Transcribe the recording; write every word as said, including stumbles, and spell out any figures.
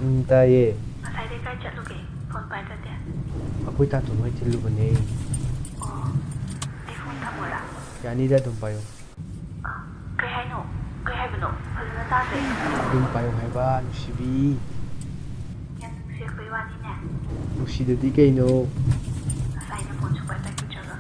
ꯎꯝ, ꯇꯥꯏꯌꯦ꯫ ꯉꯁꯥꯏꯗꯩ ꯀꯥꯏ ꯆꯠꯂꯨꯒꯦ? ꯐꯣꯟ ꯄꯥꯏꯗꯗꯦ꯫ ꯑꯩꯈꯣꯏ ꯇꯥꯇꯣꯟ ꯍꯣꯏ ꯊꯤꯜꯂꯨꯕꯅꯦ꯫ ꯑꯣ, ꯑꯩ ꯐꯣꯟ ꯊꯝꯃꯣꯔꯥ? ꯌꯥꯅꯤꯗ, ꯑꯗꯨꯝ ꯄꯥꯏꯌꯣ꯫ ꯀꯩ ꯍꯥꯏꯅꯣ? ꯀꯩ ꯍꯥꯏꯕꯅꯣ? ꯐꯖꯅ ꯇꯥꯗꯦ꯫ ꯑꯗꯨꯝ ꯄꯥꯏꯌꯣ ꯍꯥꯏꯕ, ꯅꯨꯡꯁꯤꯕꯤ꯫ ꯌꯥꯝ ꯅꯨꯡꯁꯤꯔꯛꯄꯩ ꯋꯥꯅꯤꯅꯦ꯫ ꯅꯨꯡꯁꯤꯗꯗꯤ ꯀꯩꯅꯣ? ꯉꯁꯥꯏꯅ ꯐꯣꯟ ꯁꯨꯡꯄꯥꯏ ꯄꯥꯏꯈꯠꯇ꯭ꯔꯒ꯫